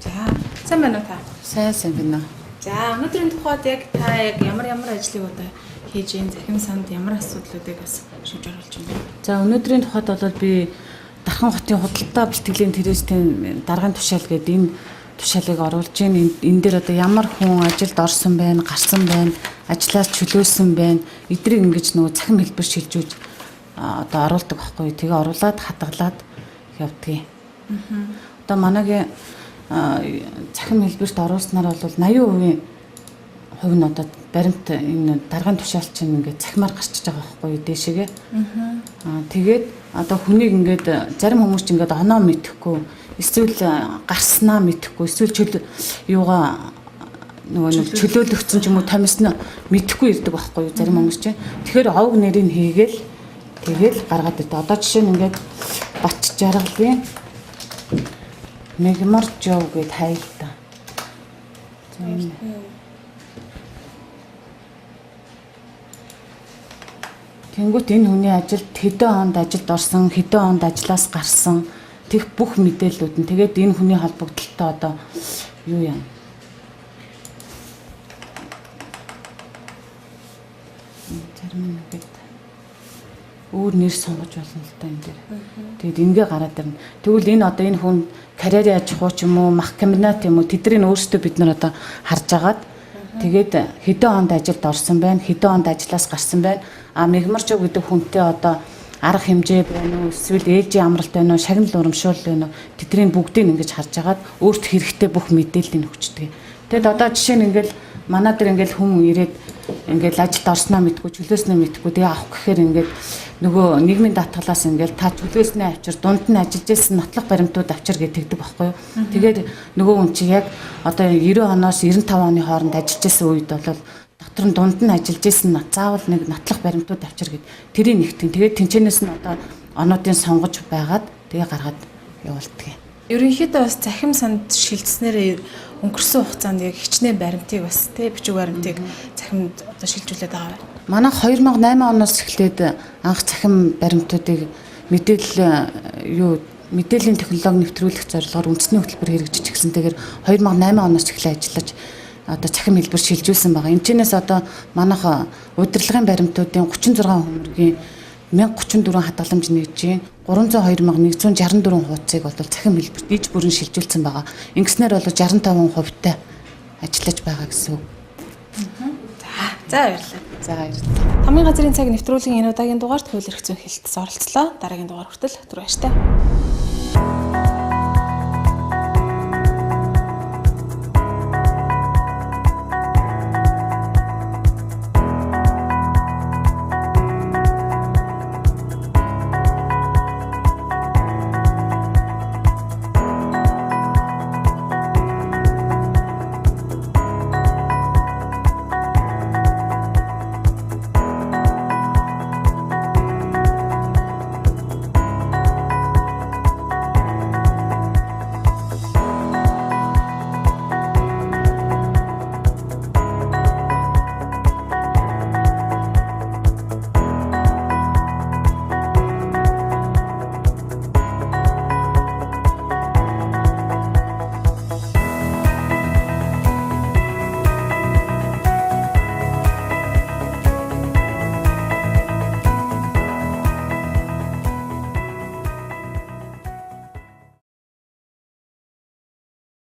A: За сайн байна уу та?
G: Сайн байна.
A: За өнөөдрийн тухайд яг та яг ямар ажлыг одоо хийж ийн цахим санд ямар асуудлуудыг бас шүүж оруулж байна бэ?
G: За өнөөдрийн тухайд бол би Дархан хотын худалдаа бэлтгэлийн трестийн даргын тушаал гэдэг энэ тушаалыг оруулж байна. Энэ дээр одоо ямар хүн ажилд орсон байна, гарсан байна, ажлаас чөлөөлсөн байна. Эдрийг ингэж нөгөө цахим хэлбэр шилжүүлж одоо оруулдаг байхгүй. Тэгээ оруулаад хадгалаад явдгийг. Одоо манайгийн цахим хэлбэрт оруулснаар бол 80% хувь нь одоо баримт энэ даргын тушаал чинь ингээд цахимаар гарчиж байгаа байхгүй дээшээгээ. Тэгээд одоо хүнийг ингээд зарим хүмүүс чинь ингээд оноо мэдэхгүй, эсвэл гарснаа мэдэхгүй, эсвэл чөл юугаа нөгөө нэг чөлөөлөгдсөн ч юм уу томьсон мэдэхгүй ирдэг байхгүй зарим хүмүүс чинь. Тэгэхээр овг нэрийг хийгээл тэгэл гаргаад ирдэг. Одоо жишээ нь ингээд Бат жаргалын Мегмар жов гэд хайлтаа. Тэнгүүт энэ хүний ажилд хэдэн онд ажилд орсон, хэдэн онд ажлаас гарсан тех бүх мэдээллүүд нь тэгээд энэ хүний холбогдлолтой одоо юу юм? Зарим нь ингээд өөр нэр сонгож болно л да энэ дээр. Тэгээд ингээ гараад ирнэ. Тэгвэл энэ одоо энэ хүн карьерийн аж ахуй ч юм уу, мах комбинат юм уу тэднийг өөрсдөө бид нар одоо харж агаад тэгээд хэдэн онд ажилд орсон байна, хэдэн онд ажлаас гарсан байна. А мегмарчов гэдэг хүнтэй одоо арга хэмжээ байна уу, эсвэл ээлжийн амралт байна уу, шагнал урамшуул байна уу, тэдний бүгдийг ингэж харж агаад өөрт хэрэгтэй бүх мэдээллийг өгчдөг. Тэгэд одоо жишээ нь ингээл манай дээр ингээл хүн ирээд ингээл ажилд орсноо мэдгүй, чөлөөснөө мэдгүй тэгээ авах гэхээр ингээд нөгөө нийгмийн даатгалаас ингээл та чөлөөснөө авчир, дунд нь ажиллаж байсан нотлох баримтууд авчир гэж тэгдэг байхгүй юу. Тэгээд нөгөө хүн чи яг одоо 90 оноос 95 оны хооронд ажиллаж байсан үед бол дотор нь дунд нь ажиллаж байсан заавал нэг нотлох баримтууд авчир гэд тэрийг нэгтгэн. Тэгээд тэнчэнээс нь одоо оноодын сонгож байгаад тэгээ гаргаад явуулдаг.
A: Ерөнхийдөө бас цахим санд шилжснээр өнгөрсөн хугацаанд яг хичнээн баримтыг бас тий бичиг баримтыг цахимд одоо шилжүүлээд байгаа.
G: Манай 2008 оноос эхлээд анх цахим баримтуудыг мэдээлэл мэдээллийн технологи нэвтрүүлэх зорилгоор үндэсний хөтөлбөр хэрэгжиж эхэлсэн. Тэгэхээр 2008 оноос эхлээ ажиллаж одоо цахим хэлбэр шилжүүлсэн байгаа. Энэ чинээс одоо манайх удирдлагын баримтуудын 36 хөмрөгийн 1034 хадгаламж нэгжийн 302,164 хуудсыг бол цахим хэлбэрт иж бүрэн шилжүүлсэн байгаа. Ингэснээр бол 65%-тай ажиллаж байгаа гэсэн үг.
A: За, За баярлалаа.
G: За баярлалаа.
A: Тамийн газрын цаг нэвтрүүлгийн энэ удаагийн дугаарт хууль эрх зүйн хэлтс оролцлоо. Дараагийн дугаар хүртэл түр баяртай.